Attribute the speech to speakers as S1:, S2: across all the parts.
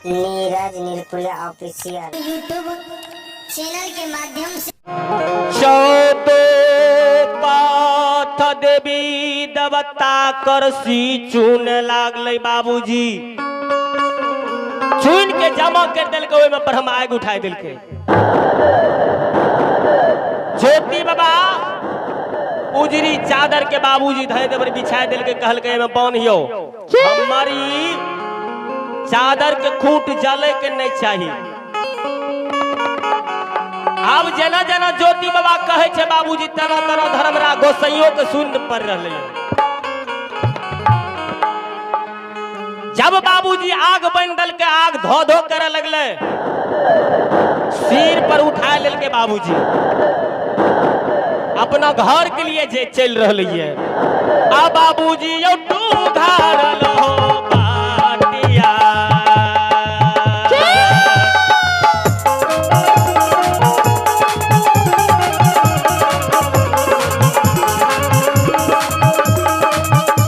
S1: Neeraj Nirpuriya official
S2: YouTube channel के माध्यम से।
S3: चौदो पाथ देवी देवता करसी चुन लागले बाबूजी, चुन के जमा कर दिलकै, ओहिमे पर हम आगि उठाय दिलकै। ज्योति बाबा उजरी चादर के बाबूजी धय देवर बिछाय दिलकै, कहलकै एहिमे बान्हियौ, हमर ई चादर के खूंट जले के नहीं चाही। आब जेना जेना ज्योति बाबा कहै छै बाबूजी, तेना तेना धर्मरा गोसैयो के सुन पड़ रहलै। जब बाबूजी आग बन दलके, आग धो धो करे लगले, सिर पर उठा लेलके बाबूजी, अपना घर के लिए जे चल रहलै है। आ बाबूजी यौ टू घरल हो बाटिया,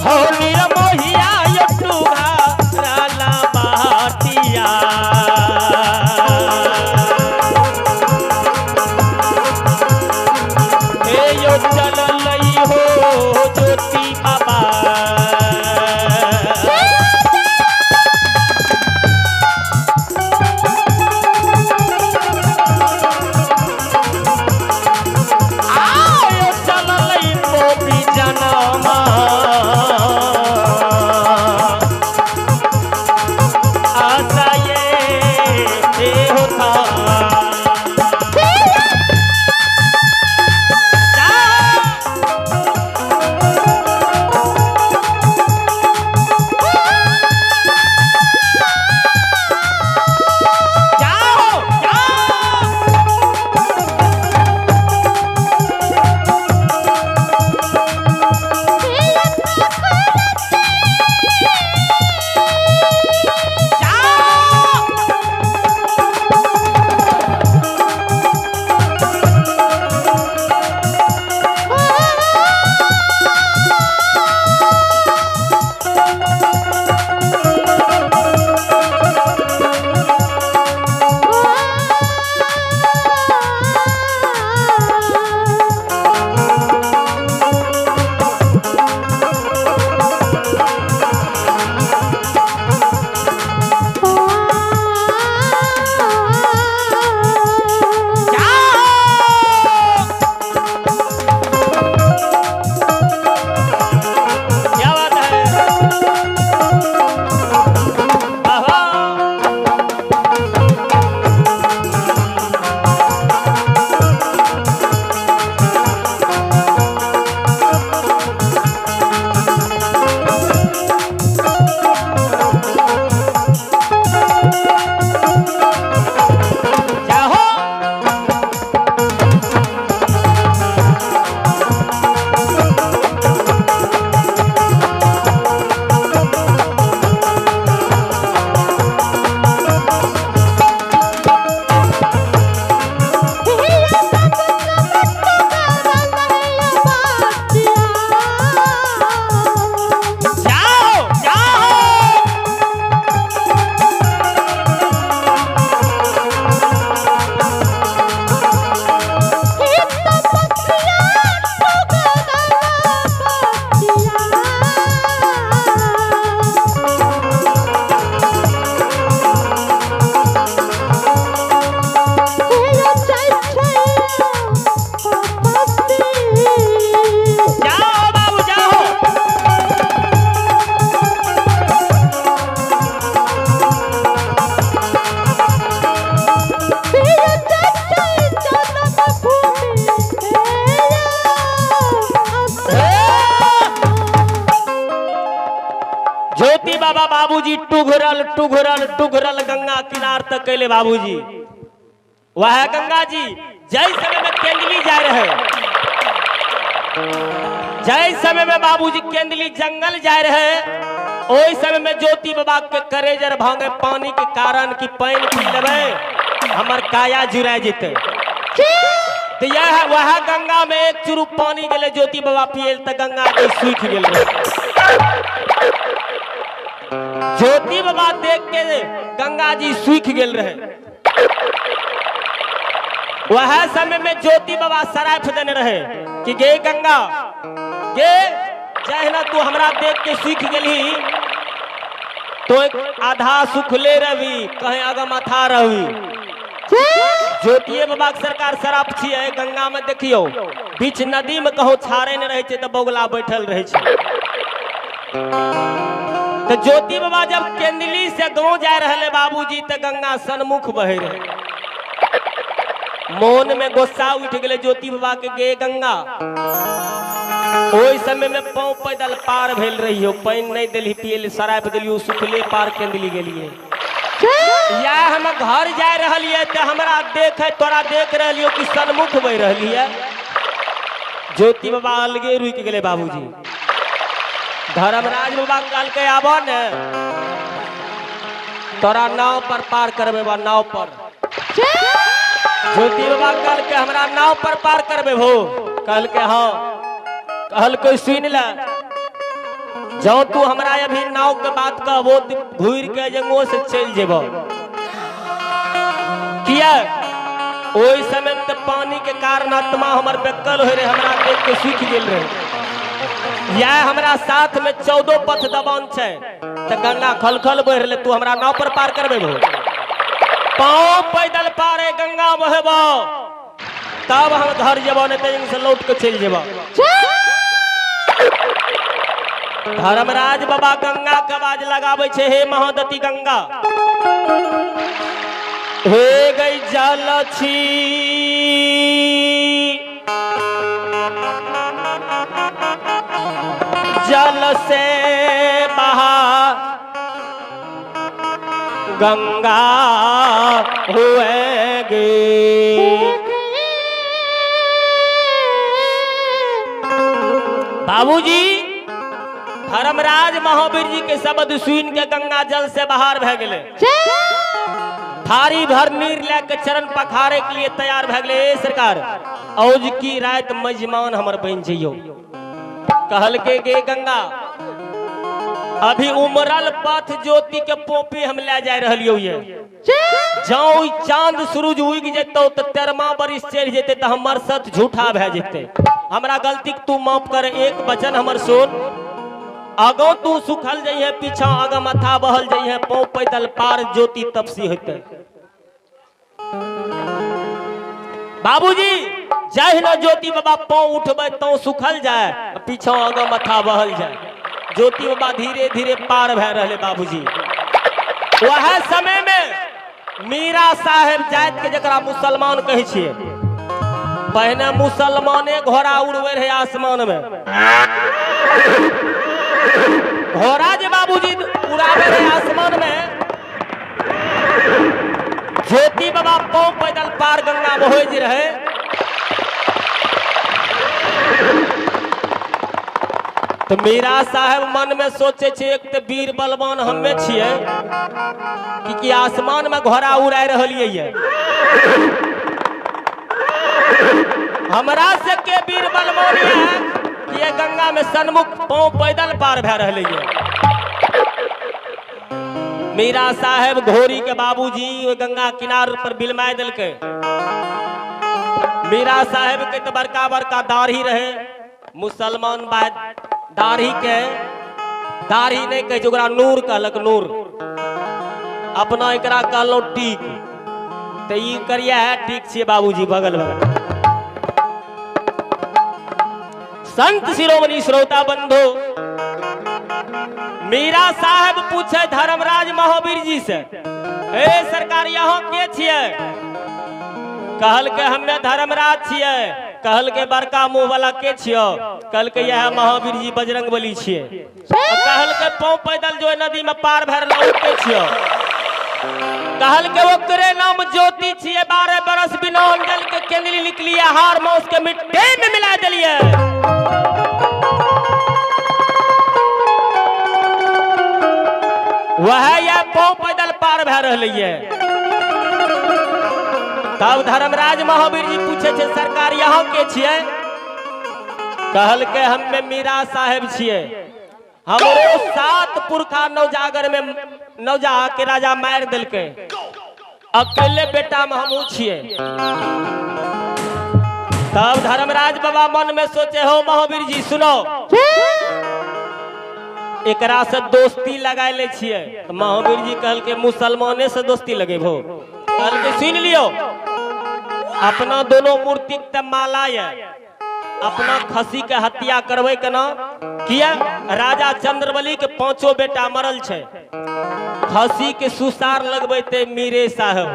S3: हो निरमोहिया यौ टू घरल बाटिया। हे यो चललै हो ज्योति बाबा, आयो चललै पोपी जनमा, आशा ये हे होता। जाओ जाओ। जाओ। जाओ। क्या बात है। आहा। जाओ। जाओ जाओ। जाओ बाबू जाओ। ज्योति बाबा बाबूजी टुघरल टुघरल टुघरल गंगा किनार तक कैले बाबूजी। वह गंगा जी जय समय में केंदली जा रहे, जय समय में बाबूजी केंदली जंगल जा रहे, ओहि समय में ज्योति बाबा के करेजर भांगे पानी के कारण कि पानी पी लेबै हमर काया जुड़ा जेतै। तो यह वह गंगा में एक चुरू पानी गेले ज्योति बाबा पियल त गंगा के सूख गेल। ज्योति बाबा देख के गंगा जी सूख गेल रहे। वह समय में ज्योति बाबा सराफ देने रहे कि गे गंगा गे जहना तू हमरा देख के सूख गेली तो एक आधा सुखले रही कहीं आगा माथा रही। ज्योतिये बाबा के सरकार शराब छियै गंगा में देखियो बीच नदी में कहो छाड़े नहीं रहे छै तो बगुला बैठल रहे छै। तो ज्योति बाबा जब केंदली से गांव जा रहे बाबूजी तो गंगा सन्मुख बहे रहे। मोन में गुस्सा उठ गए ज्योति बाबा के गे गंगा ओहि समय में पाँव पैदल पार भेल रही हो पानि नहीं दिली पिए शराब दिलियो सुखले पार केंदली गेलिए। या हम घर जा रही तो हमरा देखे तोरा देख रही कि सन्मुख बह रही है। ज्योति बाबा अलगे रुक गए बाबूजी। धर्मराज बाबा कहलकै आबो ने तोरा नाव पर पार करबे बा नाव पर। ज्योति बाबा कहलकै हमरा नाव पर पार करबे भो कहलकै हाँ। कहलकै सुन ले जौ तू हमरा अभी नाव के बात कहबो घूर के जंगो से चल जेबो किया ओहि समय में पानी के कारण आत्मा हमर बेकल हो रहे हमरा देख के सूख गेल रहे। या हमरा साथ में 14 पथ दबान छै तो गंगा खलखल बह रहे तू हमरा नाव पर पार करबे भो पाँव पैदल पारे गंगा बहबो तब हम घर जेबो नहीं तो से लौट के चल जेबो। धर्मराज बाबा गंगा के आवाज लगावे छे हे महादती गंगा हे गई जल छी जल से बहा गंगा हुए गे। बाबूजी धर्मराज महावीर जी के शब्द सुन के गंगा जल से बाहर भै गेले। थारी भर नीर लेके चरण पखारे के लिए तैयार भै गेले। ए सरकार औज की रात मजमान हमर बन जइयो। कहल के गे गंगा अभी उमरल पथ ज्योति के पोपी हम ले जा रहलियो ये जौ चांद सूरज उग जेतौ तो 13वां बरिस चढ़ जेते तो हमर सत झूठा भै जेते। हमरा गलती तू माफ कर एक वचन हमर सुन आगो तू सुखल जइहे पीछा आगा माथा बहल जइहे पाँव पैदल पार ज्योति तपसी होते। बाबूजी जहिना ज्योति बाबा पाँव उठबे तो सुखल जाए पीछा आगा माथा बहल जाए। ज्योति बाबा धीरे धीरे पार भै रहे बाबूजी। वह समय में मीरा साहेब जात के जकरा मुसलमान कहै छियै पहने मुसलमाने घोड़ा उड़वे रहे आसमान में। घोड़ा जे बाबूजी उड़ावे रहे आसमान में ज्योति बाबा पाँव पैदल पार गंगा बहे जे रहे। तो मीरा साहेब मन में सोचे छे एक तो वीर बलवान हमें छियै कि आसमान में घोड़ा उड़ा रहलियै ये हमरा से के वीर बलवान ये ये गंगा में सन्मुख पाँव पैदल पार भै रहले ये। मीरा साहेब घोड़ी के बाबूजी गंगा किनार पर बिलमाय दिलकै। मीरा साहेब के तो बड़का बड़का दाढ़ी रहे मुसलमान बाद दाढ़ी के दाढ़ी नहीं कहे ओकरा नूर कहलक नूर अपना एकरा कहलहुँ टीक तो ई करिया है ठीक छियै बाबूजी बगल बगल। संत शिरोमणि श्रोता बंधु मीरा साहेब पूछे धर्मराज महावीर जी से ए सरकार यहाँ के छियै कहल के हमें धर्मराज छियै। कहल के बड़का मुंह वाला के छियो कहल के यह महावीर जी बजरंग बली छियै। कहल के पाँव पैदल जो नदी में पार भर के छियो कहल के ओकरे नाम ज्योति छियै 12 बरस बिना जल के केंदली निकली हार मांस के मिट्टी में मिला दिलिए। वह यह पाँव पैदल पार भै रहलिए। तब धर्मराज महावीर जी पूछे छे सरकार यहाँ के छियै कहल के हमें मीरा साहेब छियै हमरो 7 पुत्र पुरखा नौजागर में नौजा के राजा मार देलकै। अकेले बेटा में हमहू छियै। तब धर्मराज बाबा मन में सोचे हो महावीर जी सुनो, एकरा से दोस्ती लगा ले छियै। महावीर जी कहलकै मुसलमाने से दोस्ती लगेबो। कहलकै सुन लियो, अपना दोनों मूर्ति के माला ये, अपना खसी के हत्या करबै केना? किया राजा चंद्रबली के 5 बेटा मरल छै, खसी के सुसार लगबै ते मीरे साहब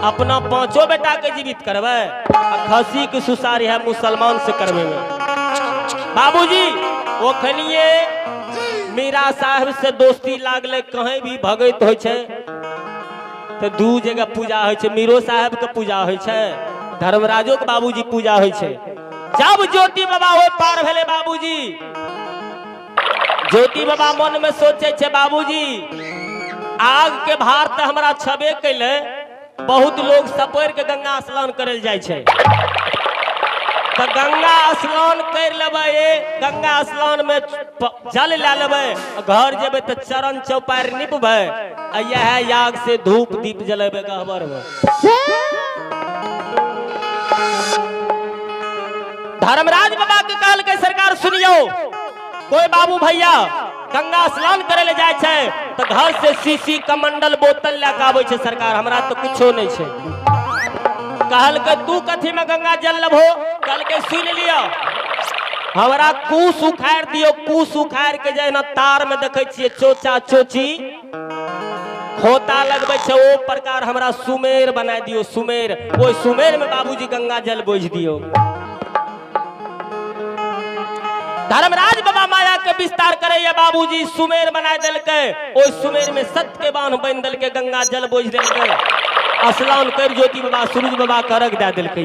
S3: अपना 5 बेटा के जीवित करबै आ खसी के सुसार यह मुसलमान से करबै। बाबूजी ओखनिए मीरा साहब से दोस्ती लागले, कहीं भी भगैत होइ छै तो 2 जगह पूजा होइ छै, मीरो साहब के पूजा होइ छै, धर्मराजो के बाबूजी पूजा होइ छै। जब ज्योति बाबा हो पार भेले बाबूजी, ज्योति बाबा मन में सोचे छे बाबूजी आग के भार तो हमरा छबे कैले, बहुत लोग सपड़ के गंगा स्नान करे जाय छै, तो गंगा स्नान कर लेबै, गंगा स्नान में जल ले लेबै, घर जेबै तो चरण चौपार निपबै आ यह आग से धूप दीप जलेबै गहबर में। धर्मराज बाबा के कहलकै सरकार सुनियो, कोई बाबू भैया गंगा स्नान करे ले जाय छै तो घर से शीशी कमंडल बोतल लए के आबै छै, सरकार हमरा तो कुछो नहीं छै। कहलकै तू कथी में गंगा जल लेबहो? कहलकै सुन लियो, हमरा कूस उखाड़ दियो, कूस उखाड़ के जेना तार में देखै छियै चोचा चोची खोता लगबै छै, ओ प्रकार हमरा सुमेर बना दियो, सुमेर, ओहि सुमेर में बाबूजी गंगा जल बोझ दियो। धर्मराज बाबा माया के विस्तार करे बाबूजी, सुमेर बना देलकै, ओहि सुमेर में सत्य के बांध बन देलकै, गंगा जल बोझ देलकै, स्नान कर ज्योति बाबा सूरज बाबा के अर्घ दे देलकै।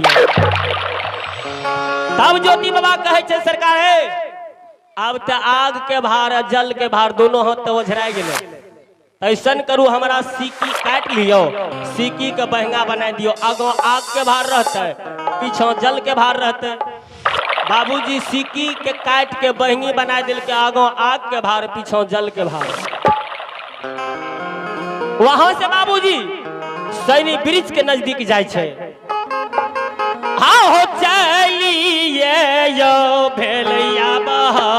S3: तब ज्योति बाबा कहै छै सरकार हे आब तऽ आग के भार आ जल के भार दोनों हाथ तऽ ओझराय गेलै, ऐसन करू हमरा सीकी काटि लियो, सीकी के बहंगा बना दियो, आगाँ आग के भार रहतै, पीछा जल के भार रहतै। बाबूजी सीकी के काट के बहंगी बना देलकै, आगाँ आग के भार पीछा जल के भार। वहां से बाबूजी सैनी ब्रिज के नजदीक जाय छै। हाँ हो चलिए यो भेलैया बहा,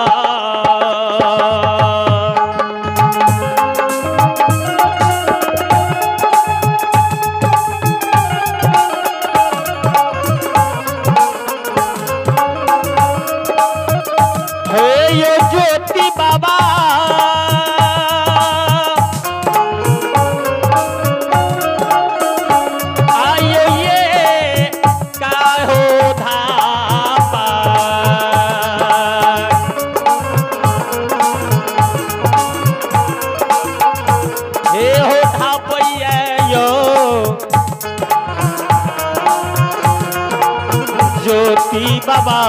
S3: हे यो ज्योति बाबा आयो ये काहो धापा, हे हो धापैया यो ज्योति बाबा।